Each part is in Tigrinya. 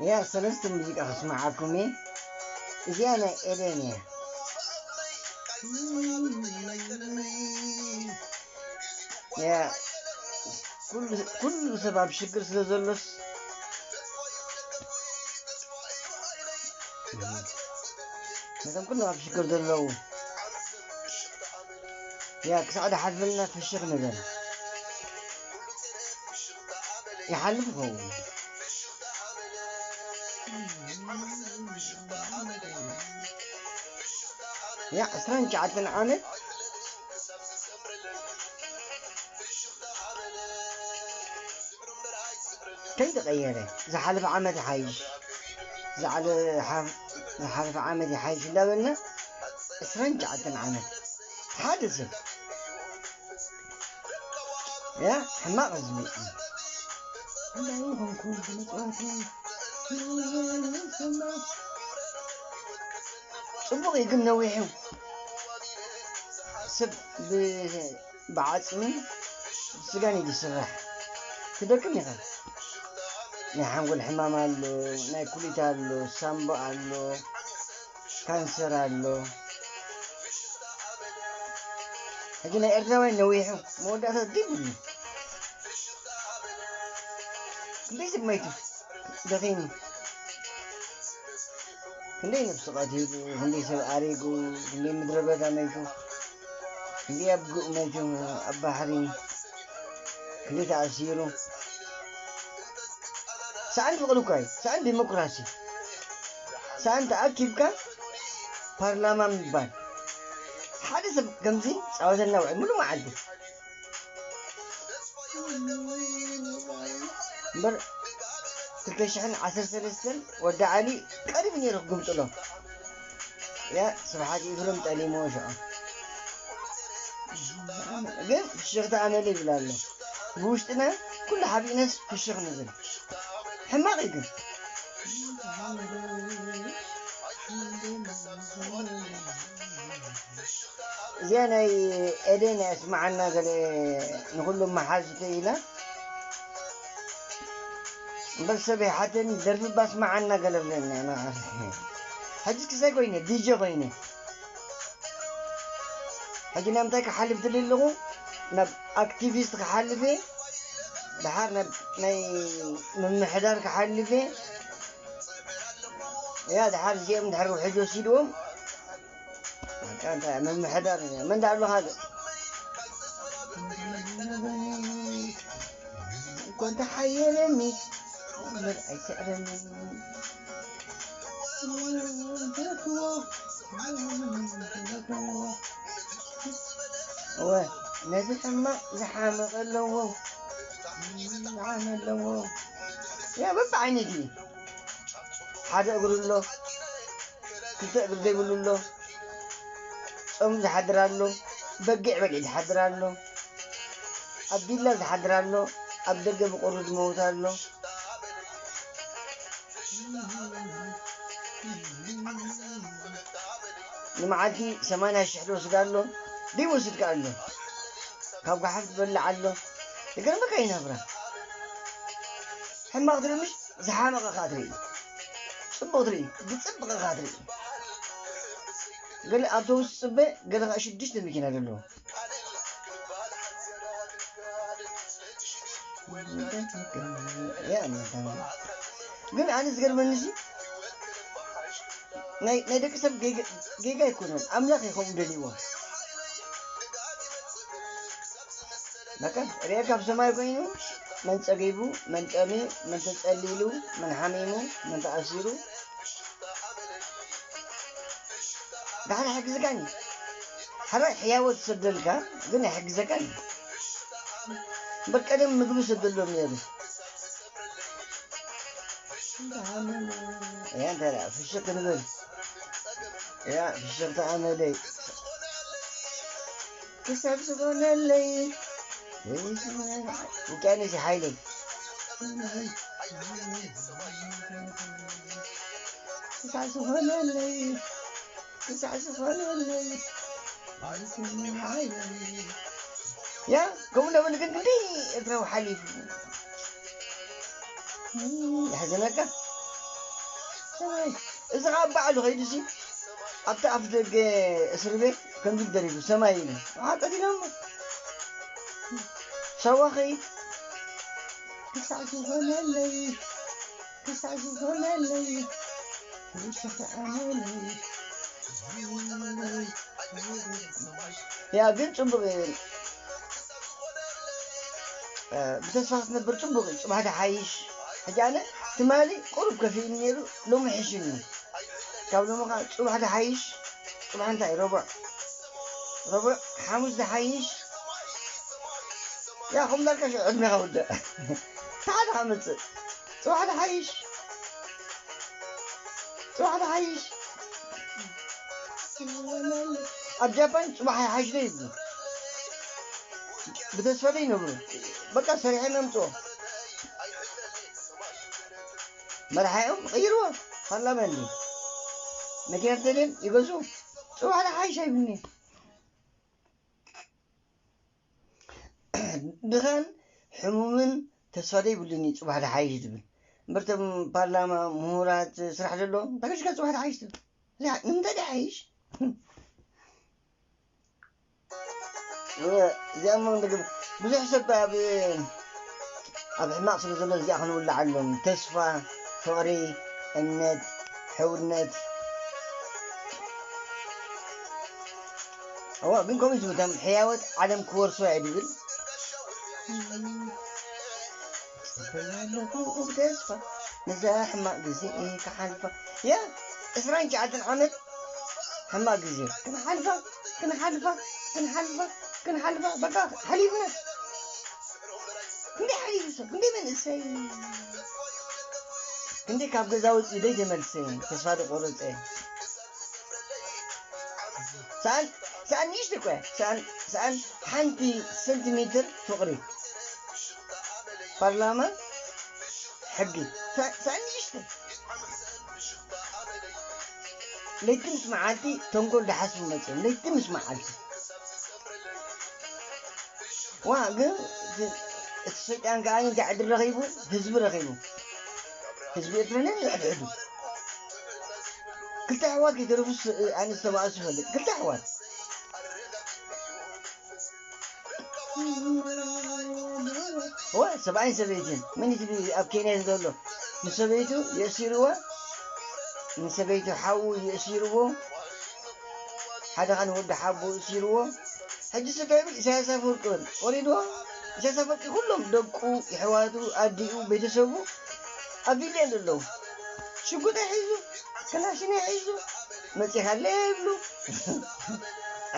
ያ ሰለስተ ሙዚቃ ከስምዓኩም እየ። እዚኣ ናይ ኤደን እያ። ያ ኩሉ ኩሉ ሰብ ኣብ ሽግር ስለ ዘሎስ ነቶም ኩሎም ኣብ ሽግር ዘለዉ ያ ክሳዕ ዝሓልፈልና ፍሽኽ ንበል። ይሓልፍ ይኸውን። ያ ዕስራን ትሽዓተን ዓመት ከይተቐየረ ዝሓለፈ ዓመት ይሓይሽ ዝሓለፈ ዓመት ይሓይሽ እንዳበልና ዕስራን ትሽዓተን ዓመት ሓደ ሰብ ያ ሕማቕ ህዝቢ እንታይ ይኾንኩ ብመፅዋቲ ፅቡቕ እዩ ግን ነዊሑ ሰብ ብዓፅምን ስጋን እዩ ዝስራሕ። ትደክም ኢኻ። ናይ ሓንጎል ሕማም ኣሎ፣ ናይ ኩሊት ኣሎ፣ ሳምቦ ኣሎ፣ ካንሰር ኣሎ። ሕጂ ናይ ኤርትራውያን ነዊሑ መወዳእታ ዘይብሉ። ክንደይ ሰብ መይቱ ደኺሙ። ክንደይ ነብሲ ቀቲሉ፣ ክንደይ ሰብ ኣሪጉ፣ ክንደይ ምድረ በዳ መይቱ፣ ክንደይ ኣብ ጉእ መይቱ፣ ኣብ ባሕሪ ክንደይ ተኣሲሩ። ሰኣን ፍቕሪ እኳ እዩ፣ ሰኣን ዲሞክራሲ፣ ሰኣን ተኣኪብካ ፓርላማ ምባል። ሓደ ሰብ ከምዚ ፃወተና ውዕል ሙሉ መዓልቲ እምበር ክልተ ሽሕን ዓሰርተ ሰለስተን ወዲ ዓሊ ቀሪቡ ነይሩ ክግምጥሎ። ያ ስብሓት ኢፍርም ጠሊሞ ሽዑ ግን ፍሽኽታ ኣመለ ይብል ኣሎ። ብውሽጥና ኩሉ ሓቢእናስ ፍሽኽ ንብል። ሕማቕ እዩ ግን እዚኣ ናይ ኤደን ኣስማዓና ገለ ንኹሉ መሓዝ ኢላ እምበር ሰብ ይሓተኒ ደርፊ ባስማዓና ገለ ብለኒ ኣነ ሕጂ ክሳይ ኮይነ ዲጀ ኮይነ ሕጂ ናብ እንታይ ክሓልፍ ድል ኣለኹ ናብ ኣክቲቪስት ክሓልፍ እየ ድሓር ናብ ናይ ምምሕዳር ክሓልፍ እየ ያ ድሓር እዚኦም ድሕር ውሕጅ ወሲድዎም በቃ እንታይ ምምሕዳር መን ዳ ኣሎ ካልእ እኮ እንተሓየለኒ እምበር ኣይስዕረኒ እወ ነዚ ሕማቕ ዝሓመቐ ኣለዎ ዝዓመ ኣለዎ ያ በብዓይነት እዩ ሓደ እግሩ ኣሎ ክልተ እግሪ ዘይብሉ ኣሎ ጾም ዝሓድር ኣሎ በጊዕ በሊዕ ዝሓድር ኣሎ ኣብ ቪላ ዝሓድር ኣሎ ኣብ ደገ ብቁሪ ዝመውት ኣሎ ንመዓልቲ ሰማንያ ሽሕ ዝወስድ ኣሎ ዘይወስድ ከኣ ኣሎ ካብ ጓሓፍ ዝበልዕ ኣሎ ይገርመካ ይነብራ ሕማቕ ትርኢ ምሽ ዝሓመቐ ከኣ ትርኢ ጽቡቕ ትርኢ ብጽብቕ ከኣ ትርኢ ገለ ኣውቶቡስ ትጽበ ገለ ከኣ ሽዱሽተ መኪና ዘለዎ ግን ኣነ ዝገርመኒ ናይ ደቂ ሰብ ጌጋ ኣይኮነን ኣምላኽ ይኸውን ደልይዎ በቃ ርአ ካብ ሰማይ ኮይኑ መን ጸጊቡ መን ጠምዩ መን ተጸሊሉ መን ሓሚሙ መን ተኣሲሩ ዳሕና ሕግዝካን እዩ ሓራይ ሕያወት ዝሰደልካ ግን ኣይሕግዘካን እዩ እምበር ቀደም ምግቢ ሰደሎም ነይሩ እያ እንታይ ፍሽክ ንብል እያ ፍሽክ ተኣመለይ ክሳብ ዝኾነለይ ውቅያኖስ ሓይለይ ክሳብ ዝኾነለይ ክሳብ ዝኾነለይ ሓይለይ ያ ከምኡ እንዳበለ ግን ክንደይ ኤርትራዊ ሓሊፉ። ይሕዘነካ። እዚ ኸዓ ባዕሉ ኸይዱ ሲ ኣብቲ ኣፍ ደገ እስር ቤት ከምዚ ደሪፉ ሰማይ ኢሉ ሓጠት ኢሎም። ሳዋ ኸይድ ክሳዕ ዝኾነለይ ክሳዕ ዝኾነለይ ንስኻ ኣመለይ። ያ ግን ጽቡቕ እዩ። ብተስፋ ክትነብር ጽቡቕ እዩ። ጽባሕ ድሓይሽ። ሕጂ ኣነ ትማሊ ቁሩብ ከፊእኒ ነይሩ፣ ሎሚ ሕሽኒ። ካብ ሎሚ ኸዓ ጽባሕ ድሓይሽ። ጽባሕ እንታይ? ረቡዕ። ረቡዕ፣ ሓሙስ ድሓይሽ። ያ፣ ከምኡ እንዳልካ ሽዑ ዕድሜኻ ውዳእ። ሓደ ኸዓ መጽእ። ጽባሕ ድሓይሽ። ጽባሕ ድሓይሽ። ኣብ ጃፓን ጽባሕ ይሓይሽ ዶ ይብሉ? ብተስፋ ዶ ይነብሩ? በቃ ሰሪሖም የምጽኦ። መርሓኦም ቀይርዎ። ፓርላማ እንዲ መኪና ተደልዮም ይገዝኡ። ጽባሕ ድሓይሽ ኣይብልኒ። ድኻን ሕሙምን ተስፋ ዘይብሉን እዩ ጽባሕ ድሓይሽ ዝብል። እምበር እቶም ፓርላማ፣ ምሁራት፣ ስራሕ ዘለዎም እንታይ ገሽካ ጽባሕ ድሓይሽ ትብል? እዚኣ ንምንታይ ድሓይሽ? እዚኣ እሞ እንደገና ብዙሕ ሰብ ኣብ ኣብ ሕማቕ ስለ ዘሎ እዚኣ ክንውልዓሎም ተስፋ፣ ፍቕሪ፣ እምነት፣ ሕውነት። እዋ ግን ከምኡ ዝብል ከም ሕያወት ዓለም ክወርሶ እየ ዝብል። ጽበያ ኣለኹ ብተስፋ ነዛ ሕማቕ ግዜ ክሓልፋ። ያ ዕስራን ትሽዓተን ዓመት ሕማቕ ግዜ ክንሓልፋ፣ ክንሓልፋ፣ ክንሓልፋ፣ ክንሓልፋ። በቃ ሓሊፍና። ክንደይ ሓሊፉ ሰብ፣ ክንደይ መንእሰይ፣ ክንደይ ካብ ገዛ ወጺኡ ዘይተመልሰ፣ ተስፋ ዝቆረጸ። ሰኣን፣ ሰኣን ንእሽቶ እኮ እያ። ሰኣን፣ ሰኣን ሓንቲ ሰንቲሜትር ፍቕሪ። ፓርላማ፣ ሕጊ። ሰ-፣ ሰኣን ንእሽቶ። ለይቲ ምስ መዓልቲ ተንኮል ዝሓስቡ መጺኦም። ለይቲ ምስ መዓልቲ። ዋ፣ ግን እቲ፣ እቲ ሰይጣን ከኣ እንታይ ዕድል ረኺቡ? ህዝቢ ረኺቡ። ህዝቢ ኤርትራ ነን ይሕድሕዱ። ክልተ ኣሕዋት ከይተረፉስ ኣነ ዝተባእሱ ይፈልጥ። ክልተ ኣሕዋት። እወ፣ ሰብኣይን ሰበይትን። መን እዩ እቲ ኣብ ኬንያ ዘሎ? ንሰበይቱ የእሲርዋ። ንሰበይቱ ሓዉ የእሲርዎ። ሓደ ኻን ወዲ ሓቦ እሲርዎ። ሕጂ ስቶ ይብል ኢሳያስ ኣፈወርቂ በል። ወሪድዎ። ኢሳያስ ኣፈወርቂ ኩሎም ደቁ፣ የሕዋቱ፣ ኣዲኡ፣ ቤተሰቡ ኣብ ቪላ እዮም ዘለዉ። ሽጉጠይ ሒዙ፣ ክላሽነይ ሒዙ፣ መጺኻለይ ይብሉ።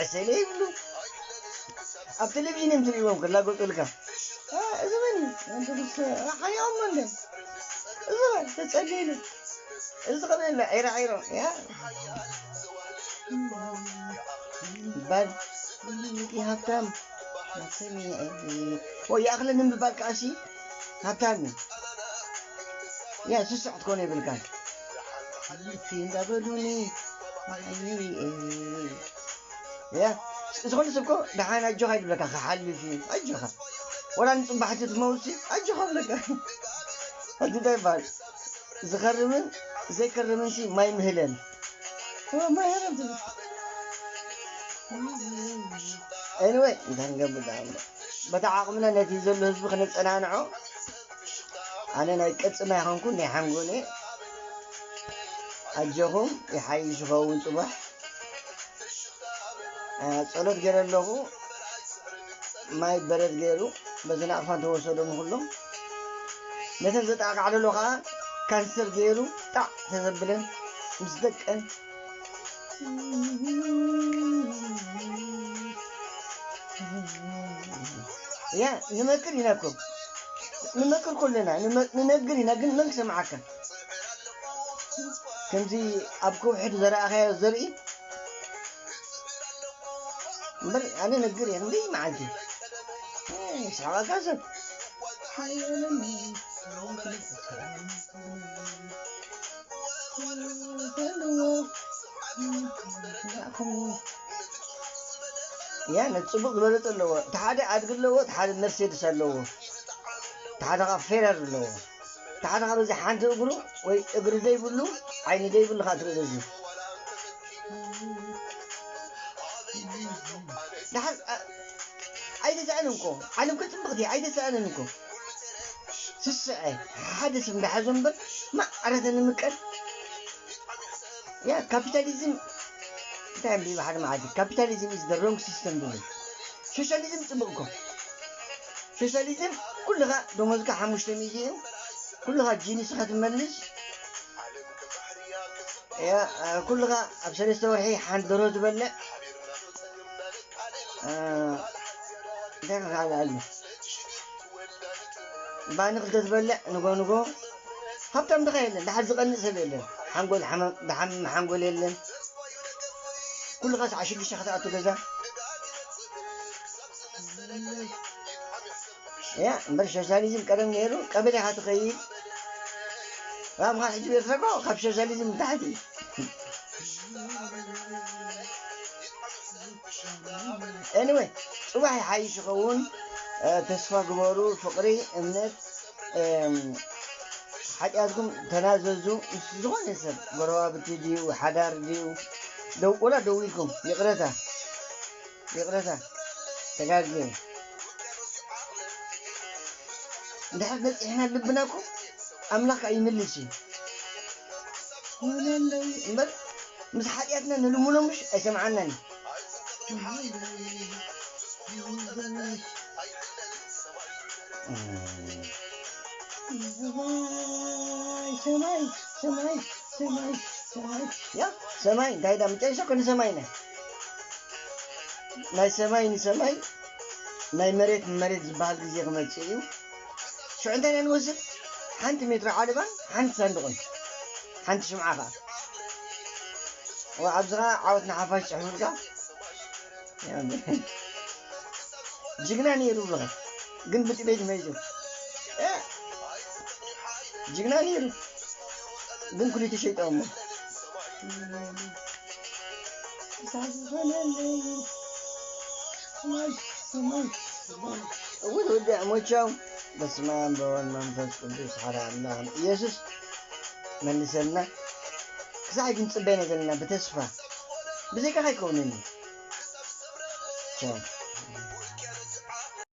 ዕሰለይ ይብሉ። ኣብ ቴሌቪዥን እዮም ትርእይዎም ክላገጹልካ። እ፣ እዚ መን እዩ? ኣንተ ምስ፣ እ፣ ሓኒቖሞ እንደ እዚ በል፣ ተጸሊሉ። እዚ ኸመይ ኢለ ዒራ ዒሮ፣ ያ። ባል፣ እቲ ሃብታም፣ ሃብታም እዩ። ወይ ይኣኽለኒ ምባል ከኣሲ ሃብታም እዩ። ያ፣ ስሱዕ ክትኮን የብልካን። እቲ እንዳበሉኒ፣ ዓይነይ፣ ያ፣ ዝኾነ ሰብ እኮ ደሓን ኣጆኻ ይብለካ፣ ክሓልፍ እዩ። ኣጆኻ። ወላ ንጽባሕ ትመውሲ፣ ኣጆኻ ይብለካ። ሕጂ እንታይ ይበሃል? ዝኸርምን ዘይከርምን ሲ ማይ ምህለን። ኦ፣ ማይ ምህለን ትብል። ኤኒወይ፣ እንታይ ንገብር ደኣ እሞ። በታ ዓቕምና ነቲ ዘሎ ህዝቢ ክነጸናንዖ። ኣነ ናይ ቅልጽም ኣይኮንኩን፣ ናይ ሓንጎል እየ። ኣጆኹም፣ ይሓይሽ ይኸውን ጽባሕ። እ፣ ጸሎት ገይረ ኣለኹ። ማይ በረድ ገይሩ፣ በዚ ናቕፋ እንተወሰዶም ንኹሎም። ነተን ዘጣቕዓ ዘሎ ኸኣ ካንሰር ገይሩ ጣዕ ተዘብለን ምስ ደቀን። ያ፣ ንመክር ኢና እኮ። ንመክር ኩልና፣ ንመ-፣ ንነግር ኢና፣ ግን መን ክሰምዓካ? ከምዚ ኣብ ከውሒ ዝዘራእኻዮ ዘርኢ እምበር፣ ኣነ ነግር እየ፣ ክንደይ መዓልቲ። እ፣ ስሕቐካ ሰብ። ያ ነቲ ጽቡቕ ዝበለጸ ኣለዎ። እቲ ሓደ ኣድጊ ኣለዎ፣ እቲ ሓደ መርሴድስ ኣለዎ፣ እቲ ሓደ ኸዓ ፌራሪ ኣለዎ፣ እቲ ሓደ ኸዓ በዚ ሓንቲ እግሩ ወይ እግሪ ዘይብሉ ዓይኒ ዘይብሉ ኸዓ ትርኢ በዚ። ደሓር ኣይተሰኣንን እኮ ዓለም ከ ጽብቕቲ ኣይተሰኣንን እኮ። ስስዐ ሓደ ሰብ እንዳሓዞ እምበር ማዕረተ ንምቀል። ያ ካፒታሊዝም እንታይ እምቢ ሓደ መዓልቲ ካፒታሊዝም is the wrong system ብብል። ሶሻሊዝም ጽቡቕ እኮ። ሶሻሊዝም ኩልኻ ደሞዝካ ሓሙሽተ ሚእቲ እዩ። ኩልኻ ጂንስኻ ትመልስ። ያ ኩልኻ ኣብ ሰለስተ ወርሒ ሓንቲ ደሮ ትበልዕ። እንታይ ክካል ኣሎ? ባኒ ክልተ ዝበልዕ ንጎ ንጎ። ሃብታም ድኻ የለን፣ ድሓር ዝቐንእ ሰብ የለን። ሓንጎል ሓመም ድሓም ሓንጎል የለን። ኩሉ ኻስ ዓሽግሻ ክትኣቱ ገዛ። ያ እምበር ሶሻሊዝም ቀደም ነይሩ። ቀበሌ ኢኻ ትኸይድ። ራምኻ ሕጂ ቤትረኮ ካብ ሶሻሊዝም ታሕቲ። Anyway፣ ጽባሕ ይሓይሽ ይኸውን። ተስፋ ግበሩ። ፍቕሪ፣ እምነት፣ ሓጢኣትኩም ተናዘዙ። ምስ ዝኾነ ሰብ ጎረባብቲ ድዩ ሓዳር ድዩ ደውቁላ ደዊልኩም ይቕረታ ይቕረታ ተጋግየ። እንድሕር በፂሕና ልብና እኮ ኣምላኽ ከዓ ይምልስ እዩ። እምበር ምስ ሓጢኣትና ንልምኖ ምሽ ኣይሰምዓናን እዩ። ሰማይ ሰማይ ሰማይ ሰማይ ሰማይ ያ ሰማይ እንታይ ዳ መጨረሻ ኮ ንሰማይ ናይ ናይ ሰማይ ንሰማይ ናይ መሬት ንመሬት ዝበሃል ግዜ ክመፅእ እዩ። ሽዑ እንታይ ኢና ንወስድ? ሓንቲ ሜትሮ ዓለባን ሓንቲ ሳንዱቕን ሓንቲ ሽምዓ ኸዓ ኣብዚ ኸዓ ዓወት ንሓፋሽ ፅሕፉልካ። ጅግና ነይሩ ብለኻ ግን ብጥቤት መይቱ። ጅግና ነይሩ ግን ኩሊቱ ሸይጠሞ። እውት ውድዕ ሞቻው በስመ ኣብ በወልድ መንፈስ ቅዱስ ሓደ ኣምላኽ ኢየሱስ መልሰልና። ክሳዕ ግን ጽበይና ዘለና ብተስፋ ብዘይካ ከይከውንን እዩ። ቻው።